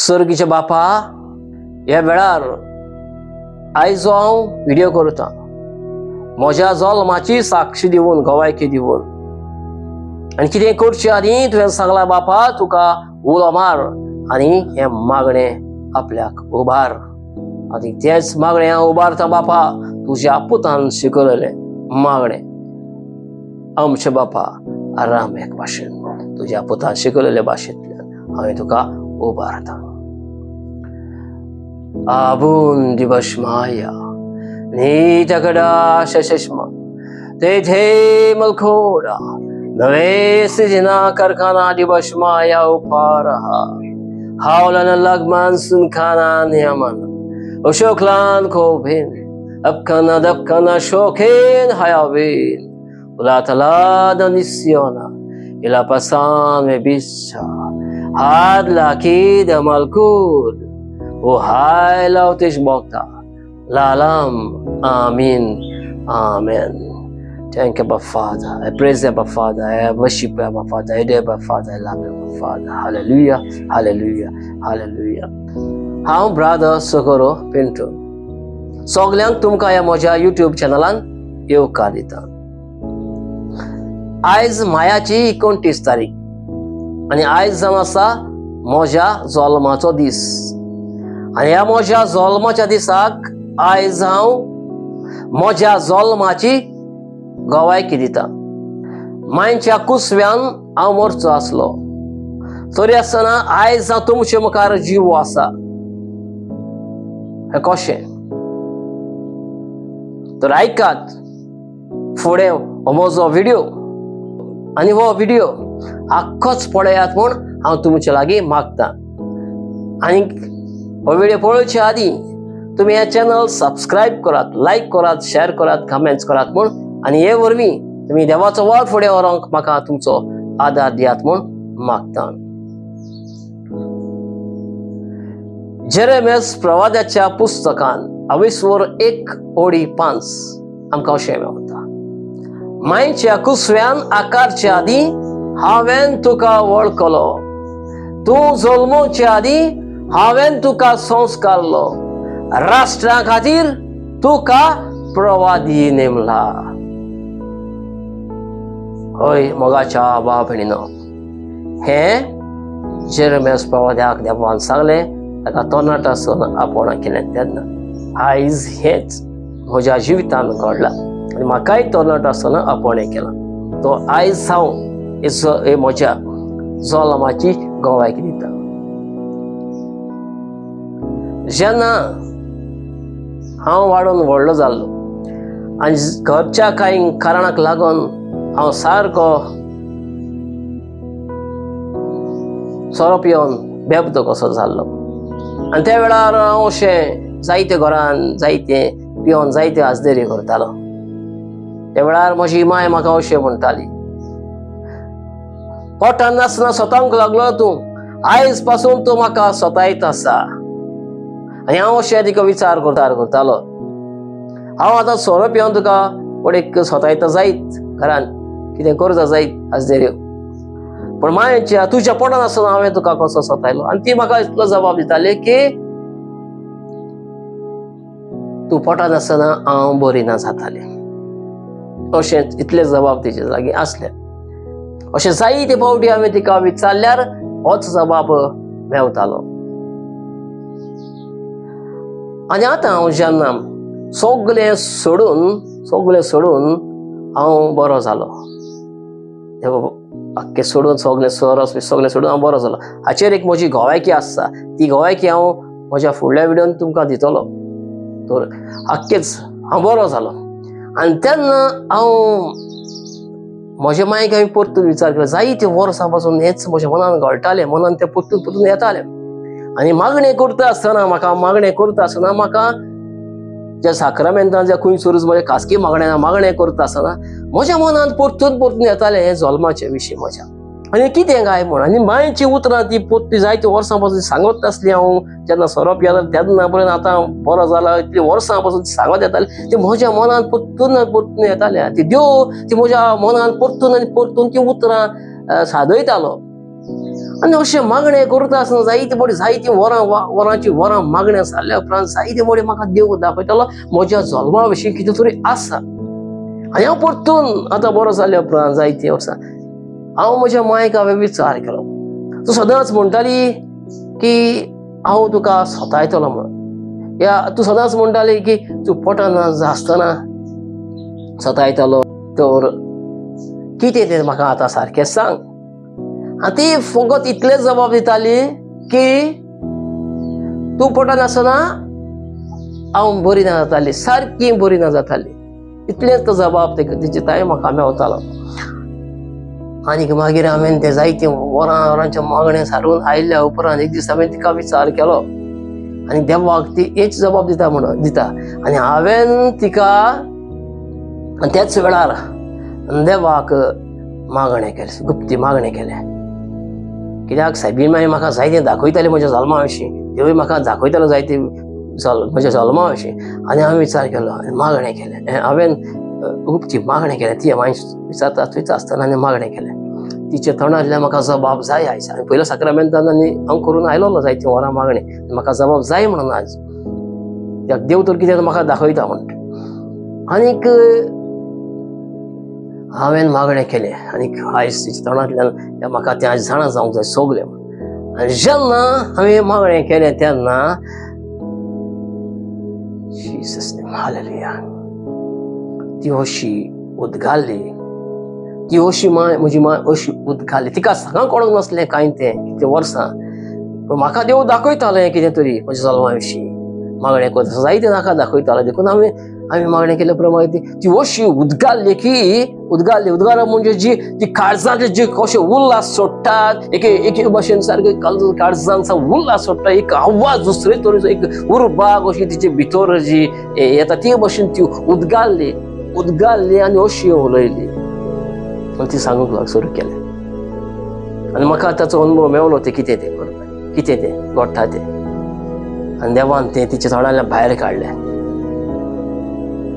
सर्गीच्या बापा, ह्या वेळार आयज हांव व्हिडिओ करता म्हज्या जल्माची साक्षी दिवन, गवायकी दिवन. आनी कितें करचे आदीं तुवें सांगलां बापा, तुका उलो मार आनी हें मागणें आपल्याक उबार. आनी तेंच मागणें हांव उबारता बापा, तुज्या पुतान शिकयलें मागणें आमच्या बापा आराम एक भाशेन तुज्या पुतान शिकयलेल्या भाशेंतल्यान हांवें तुका उबारता. आबून दिवस माया नीतगडा शशमा तेथे मलखोडा नवे सिजना कारखाना दिवस माया उपारहा हावलन लगमान सुनखाना नियमन अशोकलान कोभिन अपखाना दपखाना शोखेन हयाविन उलातला निस्योना इला पसान में बिस्सा हाद लाकी दमलकूद ओ हाय लावतेश बोगता लालाम आमीन आमेन. Thank you, Abba Father. I praise you, Abba Father. I worship you, Abba Father. I adore you, Abba Father. I love you, Abba Father. Hallelujah, hallelujah, hallelujah. हांव ब्रादर सोकोरो पिंटो सगल्यांक तुमकां ह्या म्हज्या युट्यूब चॅनलान येवकार दिता. आयज मायाची 29 तारीख आनी आयज जावन आसा म्हज्या जल्माचो दीस. आनी ह्या म्हज्या जल्माच्या दिसाक आयज हांव म्हज्या जल्माची गवायकी दिता. मांयच्या कुसव्यान हांव मरचो आसलो तरी आसतना आयज हांव तुमचे मुखार जिवो आसा. हें कशें तर आयकात फुडें हो म्हजो व्हिडिओ आनी हो व्हिडिओ आख्खोच पळयात म्हूण हांव तुमचे लागीं मागता. आनी हो व्हिडिओ पळोवचे आदीं तुमी हें चॅनल सबस्क्रायब करात, लायक करात, शेअर करात, कमेंट्स करात म्हूण, आनी हे वरवीं तुमी देवाचो वावर फुडें व्हरूंक म्हाका तुमचो आदार दियात म्हूण मागता. जेरेमियास प्रवाद्याच्या पुस्तकान अविस्वर 1:5 आमकां अशें मेवता, मांयच्या कुसव्यान आकारच्या आदीं हांवें तुका वळखलो, तूं जल्मोवचे आदीं हांवें तुका संस्कारलो, राष्ट्रा खातीर तुका प्रवादी नेमला. हय मोगाच्या भाव भयणीनो, हें जेरेमियास प्रवाद्याक देवान सांगलें, ताका तरणाटो आसतना आपोवणा केलें तेन्ना. आयज हेंच म्हज्या जिवितान घडलां आनी म्हाकाय तरणाटो आसतना आपोवणें केलां. तो आयज हांव म्हज्या जल्माची गवायकी दिता. जेन्ना हांव वाडून व्हडलो जाल्लो आनी घरच्या कांय कारणाक लागून हांव सारको सोरो पिवन बेबदो कसो जाल्लो. आनी त्या वेळार हांव अशें जायते घरान जायते पिवन जायते आजदेरी करतालो. त्या वेळार म्हजी माय म्हाका अशें म्हणटाली, पोटान नासतना स्वतांक लागलो तूं, आयज पासून तूं म्हाका स्वतायत आसा. आनी हांव अशें तिका विचार करतालो, हांव आतां सोरो पिवन तुका कोणेक स्वतायता जायत, घरान कितें करता जायत आजदेऱ्यो, पूण मायच्या तुज्या पोटान आसतना हांवें तुका कसो स्वतायलो. आनी ती म्हाका इतलो जबाब दिताली की तूं पोटान आसतना हांव बरी ना जातालें. अशें इतले जबाब तिचे लागीं आसले. अशें जायते फावटी हांवें तिका विचारल्यार होच जबाब मेवतालो. आनी आतां हांव जेन्ना सगळें सोडून हांव बरो जालो, आख्खें सोडून सगळें सोरस सगळें सोडून हांव बरो जालो. हाचेर एक म्हजी गवायकी आसता, ती गवायकी हांव म्हज्या फुडल्या व्हिडियोन तुमकां दितलो. तर आख्खेच हांव बरो जालो. आनी तेन्ना हांव म्हज्या मायक हांवें परतून विचार केलो, जायते वर्सां पासून हेंच म्हज्या मनान घोळटालें, मनान तें परतून परतून येतालें. आनी मागणें करता आसतना म्हाका ज्या साक्रामेंतान ज्या खंयसरूच म्हज्या खासगी मागणें करता आसतना म्हज्या मनान परतून परतून येतालें हें जल्माचे विशीं म्हज्या. आनी कितें काय म्हूण, आनी मांयची उतरां ती परती जायते वर्सां पासून सांगत आसली. हांव जेन्ना सोरो पियेलो तेन्ना पर्यंत आतां बरो जाला इतली वर्सां पासून सांगत येताली, ती म्हज्या मनान परतून परतून येताले. ती देव ती म्हज्या मनान परतून आनी परतून ती उतरां सादयतालो. आनी अशें मागणें करता आसतना जायते फावटी जायतीं वरां वरांची वरां मागणें जाल्या उपरांत जायते फावटी म्हाका देव दाखयतालो म्हज्या जल्मा विशीं कितें तरी आसा. आनी हांव परतून आतां बरो जाल्या उपरांत जायतीं वर्सां हांव म्हज्या मायक हांवें विचार केलो. तूं सदांच म्हणटाली की हांव तुका सतायतलो म्हणून, या तूं सदांच म्हणटाली की तूं पोटान आसतना सतायतलो, तर कितें तें म्हाका आतां सारकें सांग. आनी ती फकत इतलें जबाब दिताली की तूं पोटान आसतना हांव बरी ना जाताली, सारकी बरी ना जाताली. इतलेंच तो जबाब तिचे ताय म्हाका मेवतालो. आनीक मागीर हांवें तें जायतें वरां वरांचें मागणें सारून आयिल्ल्या उपरांत एक दीस हांवें तिका विचार केलो आनी देवाक ती हेच जबाब दिता म्हणून दिता. आनी हांवें तिका त्याच वेळार देवाक मागणें केलें, गुप्ती मागणें केलें. कित्याक सायबीण माई म्हाका जायतें दाखयताली म्हज्या जल्मा विशीं, देवूय म्हाका दाखयतालो जायते म्हज्या जल्मा विशीं. आनी हांवें विचार केलो आनी मागणें केलें. हांवें गुप्ती मागणें केलें, ती माई विचारता थंयच आसतना आनी मागणें केलें. तिच्या तोंडांतल्यान म्हाका जबाब जाय आयज. आनी पयल्या साक्रामेंतान आनी हांव करून आयलोलो जायतीं वरां मागणें, म्हाका जबाब जाय म्हणून आयज कित्याक देव तर कितें म्हाका दाखयता म्हणटा. आनीक हांवें मागणें केलें आनी आयज तिच्या तोंडांतल्यान म्हाका तें आयज जाणा जावंक जाय सगलें. आनी जेन्ना हांवें मागणें केलें तेन्ना Jesus name, hallelujah, ती अशी उदगारली, ती अशी माय म्हजी माय अशी उदगारली. तिका सगळ्यांक कळूंक नासलें कांय तें कितें वर्सां, पूण म्हाका देव दाखयतालें कितें तरी म्हज्या जल्मा विशीं. मागणें करता जायतें म्हाका दाखयतालें. देखून हांवें मागणें केल्या प्रमाणे ती अशी उदगारली की उदगारली. उदगारप म्हणजे जी ती काळजांतले जी कशे उल्हास सोडटात, एक एके भाशेन सारके काळजांचो उल्हास सोडटा, एक आवाज दुसरे तरेचो एक उर्बा कशी तिचे भितर जी येता ते भाशेन ती उदगारली उदगारली आनी अशी उलयली. आनी ती सांगूंक लाग सुरू केलें आनी म्हाका ताचो अनुभव मेवलो तें कितें तें करता, कितें तें घडटा तें. आनी देवान तें तिच्या तोंडांतल्यान भायर काडलें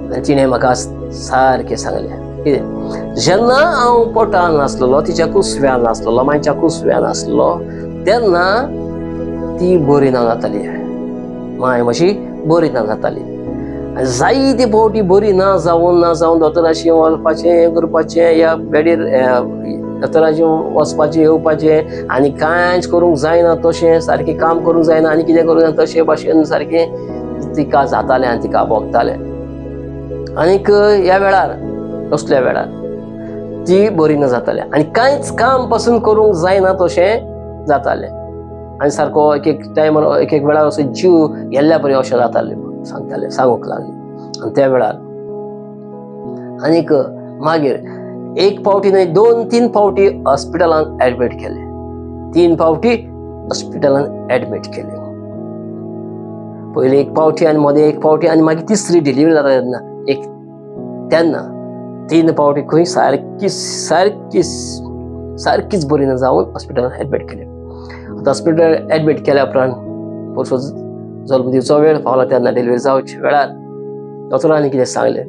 आनी तिणें म्हाका सारकें सांगलें कितें. जेन्ना हांव पोटान आसलेलो, तिच्या कुसव्यान आसलेलो, मायच्या कुसव्यान आसलो, तेन्ना ती बरी ना जाताली, माय म्हजी बरी ना जाताली. आनी जायते फावटी बरी ना जावन ना जावन दोतोराशी वचपाचें करपाचें, या बेडीर दोतोराशी वचपाचें येवपाचें आनी कांयच करूंक जायना, तशें सारकें काम करूंक जायना आनी कितें करूंक जायना तशें भाशेन सारकें तिका जातालें आनी तिका भोगतालें. आनीक ह्या वेळार असल्या वेळार ती बरी ना जाताली आनी कांयच काम पासून करूंक जायना तशें जातालें. आनी सारको एक एक टायमार एक एक वेळार असो जीव गेल्ल्या बरी अशें जातालें सांगतालें, सांगूंक लागलें. आनी त्या वेळार आनीक मागीर एक फावटी न्हय 2-3 फावटी हॉस्पिटलांत एडमीट केलें, 3 फावटी हॉस्पिटलांत एडमीट केलें. पयलीं एक फावटी आनी मदें एक फावटी आनी मागीर तिसरी डिलिव्हरी जाता तेन्ना एक, तेन्ना 3 फावटी खंय सारकी सारकी सारकीच बरी ना जावन हॉस्पिटलांत एडमीट केलें. आतां हॉस्पिटल एडमीट केल्या उपरांत पोरसो जल्म दिवचो वेळ पावलो तेन्ना डिलिव्हरी जावच्या वेळार दोतोरांनी कितें सांगलें,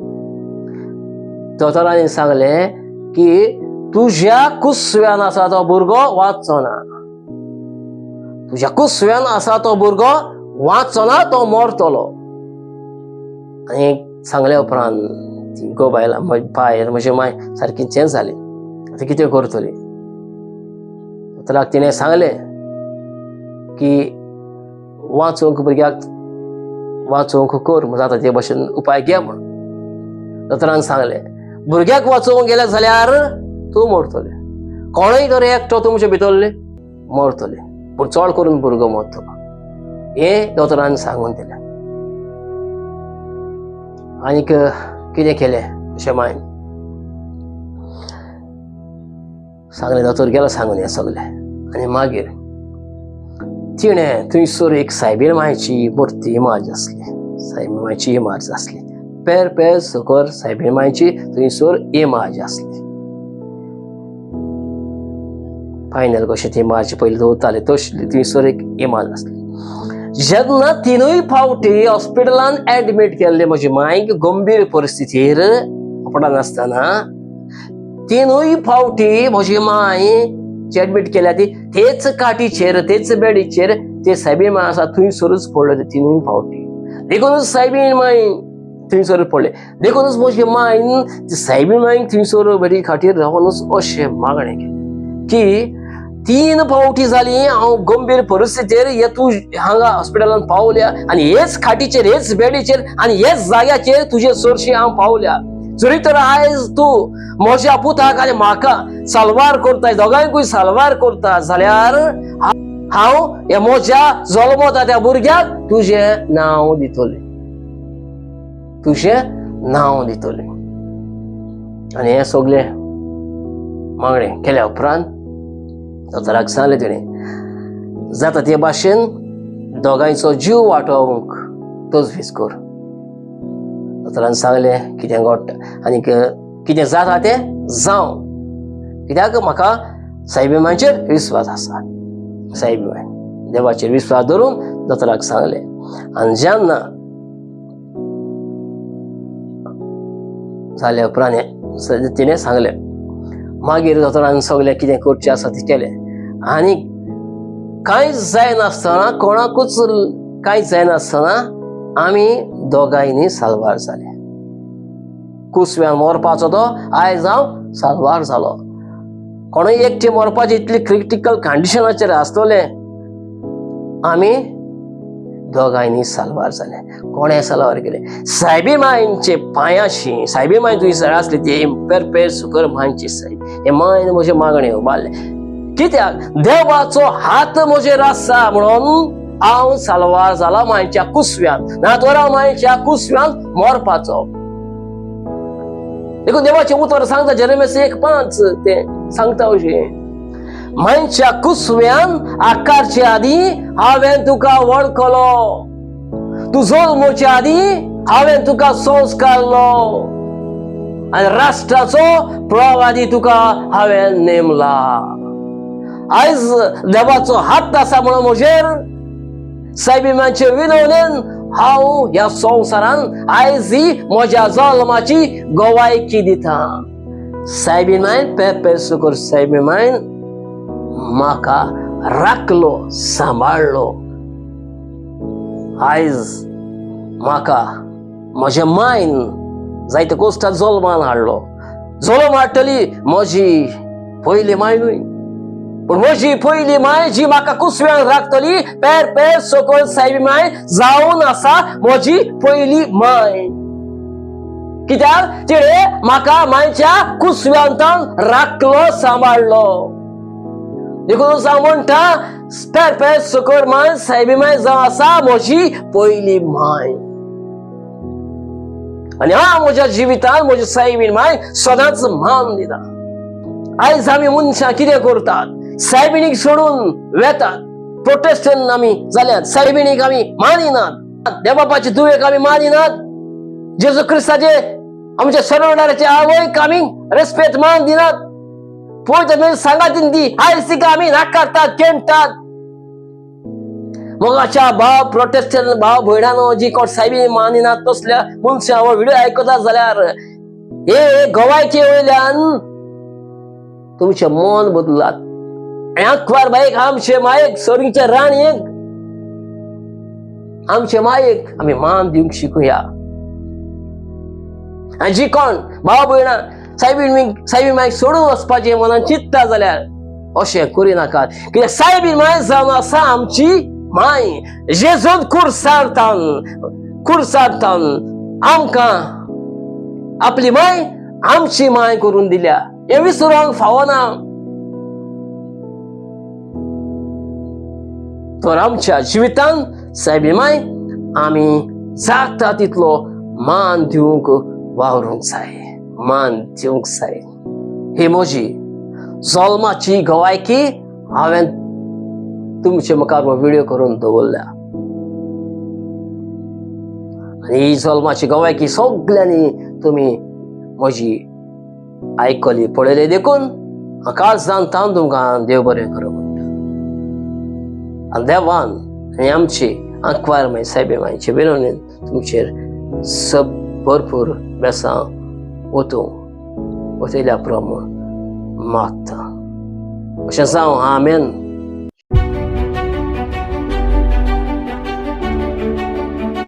दोतोरांनी सांगलें की तुज्या कुसव्यान आसा तो भुरगो वाचचो ना, तुज्या कुसव्यान आसा तो भुरगो वाचचो ना, तो मरतलो. आनी सांगल्या उपरांत ती गो बायलां बायल म्हजी माय सारकी चेंज जाली. आतां कितें करतली? दोतोराक तिणें सांगलें की वाचोवंक भुरग्याक वाचोवंक कर जाता ते भशेन उपाय घे म्हूण. दोतोरान सांगलें भुरग्याक वाचोवंक गेले जाल्यार तूं मरतलें, कोणूय तर एकटो तुमचे भितरले मरतले, पूण चड करून भुरगो मरतलो, हें दोतोरान सांगून दिलें. आनीक कितें केलें अशें मायन सांगलें, दोतोर गेलो सांगून हें सगलें. आनी मागीर तिणें थंयसर एक सायबीण मायची मूर्ती इमाज आसली, सायबीण मायची इमाज आसली, पेर पेर सकर सायबीण मायची थंयसर इमाज आसली. फायनल कशें ती इमाज पयलीं दवरताले तशी थंयसर एक इमाज आसली. जेन्ना 3 फावटी हॉस्पिटलान एडमीट केल्ले म्हजी मायक गंभीर परिस्थितीर आपणान आसतना 3 फावटी म्हजी माय एडमीट केल्या ती तेच काटीचेर तेच बेडीचेर ते सायबीण माय आसा थंयसरूच पडले तिनूय फावटी. देखूनच सायबीण माय थंयसरूच पडले. देखूनच म्हजे मायन सायबीण मायक थंयसर बेडी खाटीर रावनच अशें मागणें केलें की 3 फावटी जाली हांव गंभीर परिस्थितीर हे तूं हांगा हॉस्पिटलान पावल्या आनी हेच खाटीचेर हेच बेडीचेर आनी हेच जाग्याचेर तुजे सरशी हांव पावल्या. जरी तर आयज तूं म्हज्या पुताक आनी म्हाका साल्वार करता, दोगांयकूय साल्वार करता जाल्यार हांव ह्या म्हज्या जल्मता त्या भुरग्याक तुजें नांव दितलें, तुजें नांव दितलें. आनी हें सगळें मागणें केल्या उपरांत दोतोराक सांगलें तिणें जाता ते भाशेन दोगांयचो जीव वाटोवंक तजवीज कर. दोतोरान सांगलें कितें घडटा आनी कितें जाता तें जावं, कित्याक म्हाका सायबी मांयचेर विस्वास आसा. सायबी माय देवाचेर विस्वास धरून दोतोराक सांगलें. आनी जेन्ना जाल्या उपरांत तिणें सांगलें, मागीर दोतोरान सगळें कितें करचें आसा तें केलें आनी कांयच जायनासतना कोणाकूच कांयच जायनासतना आमी दोगांयनी साल्वार जाले. कुसव्यान मरपाचो तो आयज हांव साल्वार जालो. कोणूय एकटे मरपाचे इतली क्रिटिकल कंडिशनाचेर आसतले, आमी दोगांयनी साल्वार जाले. कोणें साल्वार केले? सायबी मांयचे पांयाशी. सायबी मांय तुजी आसली ती पेरपेर सुकर मांयची सायब. हे मांयन म्हजें मागणें उबारलें कित्याक देवाचो हात म्हजेर आसा म्हणून हांव साल्वार जाला मांयच्या कुसव्यान, ना तर हांव मांयच्या कुसव्यान मरपाचो. देखून देवाचें उतर सांगता जेरेमिया 1:5 तें सांगता अशें, मांयच्या कुसव्यान आकारचे आदीं हांवें तुका वळखलो, तूं जल्मचे आदीं हांवें तुका संस्कारलो आनी राष्ट्राचो प्रवादी तुका हांवें नेमला. आयज देवाचो हात आसा म्हणून म्हजेर सायबी मांयचे विनवणेन हांव ह्या संवसारान आयज ही म्हज्या जल्माची गवायकी दिता. सायबी मायन पेपर सुकर सायबी मायन म्हाका राखलो, सांबाळ्ळो. आयज म्हाका म्हज्या मायन जायते कोश्टात जल्मान हाडलो. जल्म हाडटली म्हजी पयली मायनूय, पूण म्हजी पयली माय जी म्हाका कुसव्यान राखतली पेर पेर सकयल सायबी माय जावन आसा म्हजी पयली माय. कित्याक तिणें म्हाका मायच्या कुसव्यांतान राखलो, सांबाळ्ळो. देखून हांव म्हणटा पेर पेर सकयल माय सायबी माय जावन आसा म्हजी पयली माय. आनी हांव म्हज्या जिवितान म्हजी सायबी माय सदांच मान दिता. आयज आमी मनशां कितें करतात? सायबिणीक सोडून वेतात. प्रोटेस्टंट आमी जाल्यात, सायबिणीक आमी मानिनात, देवबापाचे दुयेक आमी मानिनात, जेजू क्रिस्ताचे आमच्या सरवणाराचे आवयक आमी रेस्पेत मान दिनात. पळय सांगातीन ती आयज तिका आमी नाकारतात, केणटात. मोगाच्या भाव प्रोटेस्टंट भाव भयणानो जी कोण सायबी मानिनात तसल्या मनशां हो व्हिडिओ आयकतात जाल्यार हे गवायचे वयल्यान तुमचें मन बदलात. आंकवार बायक आमचे मायेक सर्गीच्या राणयेक आमचे मायेक आमी मान दिवंक शिकुया. आनी जी कोण भाव भयणां सायबी मायक सोडून वचपाचें मनान चिंतता जाल्यार अशें करिनाकात. कित्याक सायबी माय जावन आसा आमची माय. जेजून कुर्सार तावन आमकां आपली माय आमची माय करून दिल्या. हें विसरूंक फावना. तर आमच्या जिवितान सायबी माय आमी जाता तितलो मान दिवंक वावरूंक जाय, मान दिवंक जाय. ही म्हजी जल्माची गवायकी हांवें तुमचे मुखार व्हिडिओ करून दवरल्या आनी ही जल्माची गवायकी सगल्यांनी तुमी म्हजी आयकली, पळयली. देखून काळजान तावन तुमकां देव बरें करूं म्हणटा. आनी देवान आनी आमची आंकवार माय सायबी मायचे विनवणेन तुमचेर सब भरपूर बेसां वतूं वतयल्या प्रमाण मागता. अशें जावं. आमेन.